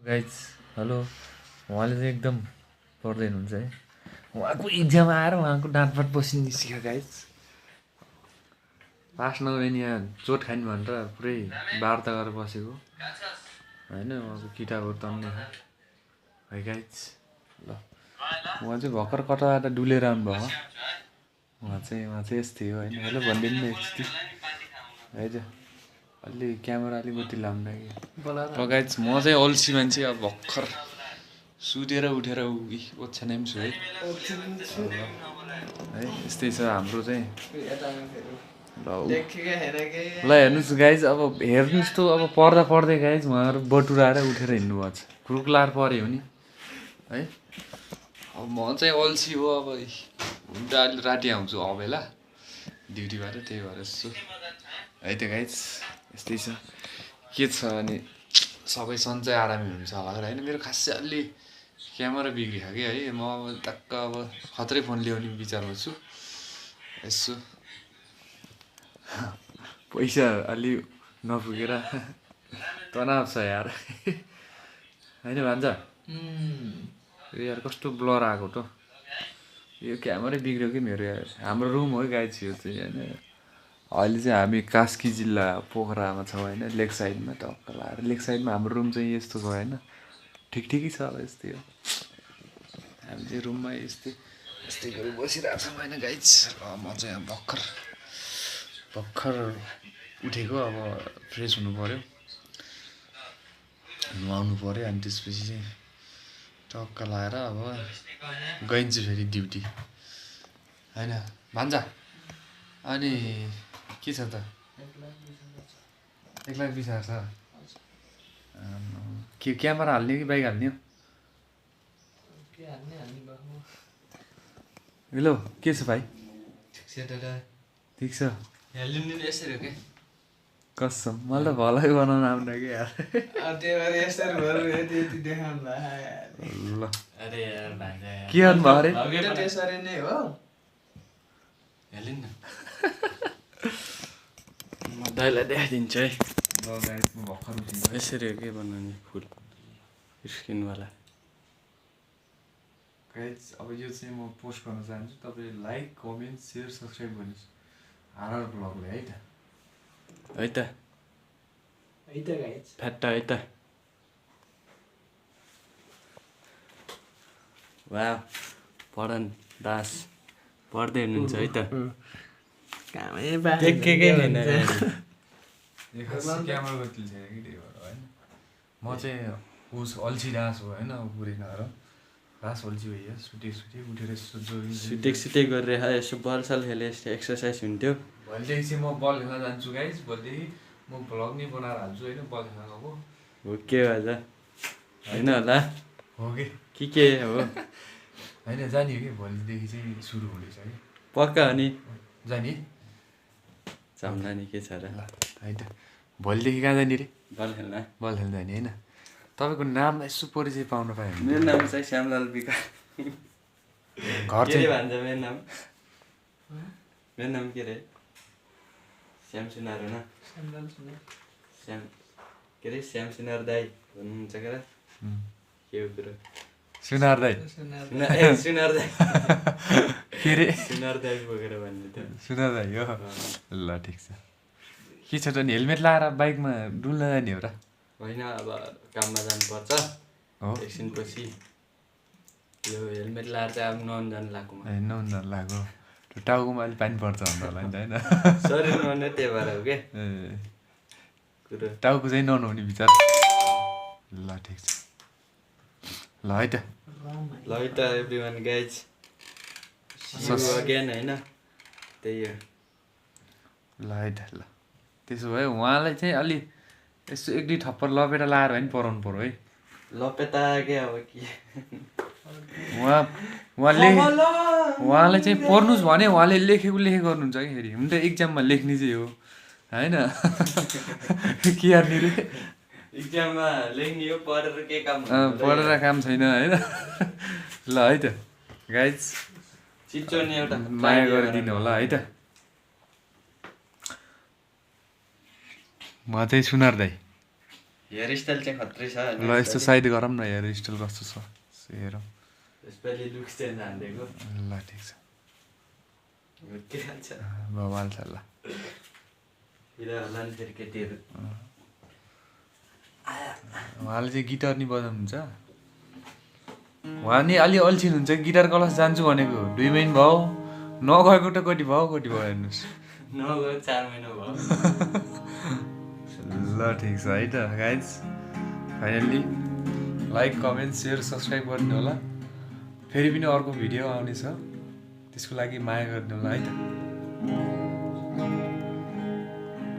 guys hello उहाँले चाहिँ एकदम पढ्दै हुनुहुन्छ है उहाँको इक्जाम आएर उहाँको डाँटबाट बसिन निस्क्यो गाइज पास नगरे नि यहाँ चोट खाने भनेर पुरै वार्ता गरेर बसेको होइन उहाँको किताबहरू तन्ने है गाइज ल उहाँ चाहिँ भर्खर कताबाट डुलेर आउनुभयो उहाँ चाहिँ यस्तै हो होइन हेलो भनिदिनु न एकचोटि है त अलि क्यामेरा अलिकति लाउँदा कि गाइज म चाहिँ अल्छी मान्छे अब भर्खर सुतेर उठेर ओछ्यानै पनि छु है है यस्तै छ हाम्रो चाहिँ ल हेर्नुहोस् गाइज अब हेर्नुहोस् त अब पढ्दा पढ्दै गाइज उहाँहरू बटुराएर उठेर हिँड्नुभएको छ खुरुक्लाएर पऱ्यो नि है अब म चाहिँ अल्छी हो अब हुन्छ अहिले राति आउँछु अबेला ड्युटीबाट त्यही भएर यसो है त गाइज यस्तै छ के छ भने सबै सन्चै आरामै हुन्छ होला होइन मेरो खासै अलि क्यामेरा बिग्रियो कि है म अब टक्क अब खत्रै फोन ल्याउने विचारमा छु यसो पैसा अलि नपुगेर तनाव छ यार होइन भन्छ यार कस्तो ब्लर आएको त यो क्यामेरै बिग्रियो कि मेरो यार हाम्रो रुम हो गाइज यो चाहिँ होइन अहिले चाहिँ हामी कास्की जिल्ला पोखरामा छौँ होइन लेक साइडमा टक्क लाएर लेक साइडमा हाम्रो रुम चाहिँ यस्तो छ होइन ठिकै छ अब यस्तै हो हामी चाहिँ रुममा यस्तै गरी बसिरहेको छौँ होइन गाइज म चाहिँ अब भर्खर उठेको अब फ्रेस हुनु पऱ्यो नुहाउनु पऱ्यो अनि त्यसपछि चाहिँ टक्क लाएर अब गइन्छु फेरि ड्युटी होइन भान्जा अनि के छ त 1,20,000 छ के क्यामेरा हाल्ने कि बाइक हाल्ने हो हेलो के छ भाइ ठिक छ कसम मलाई त भलै बनाउन आउँदा कि यार ल के गर्नु भयो अरे म दाइलाई देखाइदिन्छु है ल गाइस म भर्खर उठेँ यसरी हो के बनाउने फुल स्किनवाला गाइस अब यो चाहिँ म पोस्ट गर्न चाहन्छु तपाईले लाइक कमेन्ट शेयर सब्स्क्राइब गर्नुस् आरआर ब्लगले है त गाइस फ्याट्टा है त वाह पढन दास पढ्दै हुनुहुन्छ है त देखेकै छैन क्यामेरा गति छैन कि त्यही भएर होइन म चाहिँ उस अल्छी डाँस हो होइन पुरै नगर डाँस अल्छी भइयो सुटे उठेर यसो जोगिङ सुटेक गरेर यसो बलसल खेले यस्तो एक्सर्साइज हुन्थ्यो भोलिदेखि चाहिँ म बल खेल्न जान्छु गाइस भोलिदेखि म भ्लग नै बनाएर हाल्छु होइन बल खेल्न गएको हो के भन्छ होइन होला हो के हो होइन जाने हो कि भोलिदेखि चाहिँ सुरु हुँदैछ है पक्का हो नि जाने जाउँला नि के छ र है त भोलिदेखि कहाँ जाने रे बल खेल्न जाने होइन तपाईँको नाम यसो परिचय पाउनु पायो भने मेरो नाम चाहिँ श्यामलाल बिका घर चाहिँ भन्छ मेरो नाम के रे श्याम सुनार हो न श्याम के अरे श्याम सुनार दाई भन्नुहुन्छ के के हो कुरो सुनार दाई सुनार दाई के रे सुनार दाई बोकेर भन्ने थियो सुनार दाई हो ल ठिक छ के छ त नि हेलमेट लगाएर बाइकमा डुल्न जाने हो र होइन अब काममा जानुपर्छ हो एकछिनपछि यो हेलमेट लगाएर चाहिँ अब नुहाउनु जानु लाग्नु नुहाउनु जानु लाग्यो त्यो टाउकोमा अलिक पानी पर्छ भन्दा होला नि त होइन शरीरमा नै त्यही भएर हो के कुरो टाउको चाहिँ ननुहुने विचार ल ठिक छ ल है त एभ्रिवान गाइज अगेन होइन त्यही हो ल है त ल त्यसो भए उहाँलाई चाहिँ अलि यसो एक दुई थप्पड लपेटा लाएर भए पनि पढाउनु पऱ्यो है लपेटा के अब के उहाँले चाहिँ पढ्नुहोस् भने उहाँले लेखेको गर्नुहुन्छ कि फेरि हुन त इक्जाममा लेख्ने चाहिँ हो होइन के गर्ने रे इक्जाममा लेख्ने हो पढेर के काम पढेर काम छैन होइन ल है त गाइज चिच्चोनी एउटा माया गरिदिनु होला है त म चाहिँ सुनार दाई हेयर स्टाइल चाहिँ खत्रै छ ल यस्तो साइड गरौँ न हेयर स्टाइल कस्तो छ हेरौँ यसपालि लुक्स चेन्ज हानिदिएको ल ठिक छ के खान्छ बवाल छ ल हिँड होला नि फेरि केटीहरू उहाँले चाहिँ गिटार नि बजाउनुहुन्छ उहाँ नि अलि अल्छिनुहुन्छ गिटार क्लास जान्छु भनेको 2 महिना भयो नगएको त कति भयो हेर्नुहोस् नगयो 4 महिना भयो ल ठिक छ है त guys finally like comment share subscribe गरिदिनु होला फेरि पनि अर्को भिडियो आउनेछ त्यसको लागि माया गरिदिनु होला है त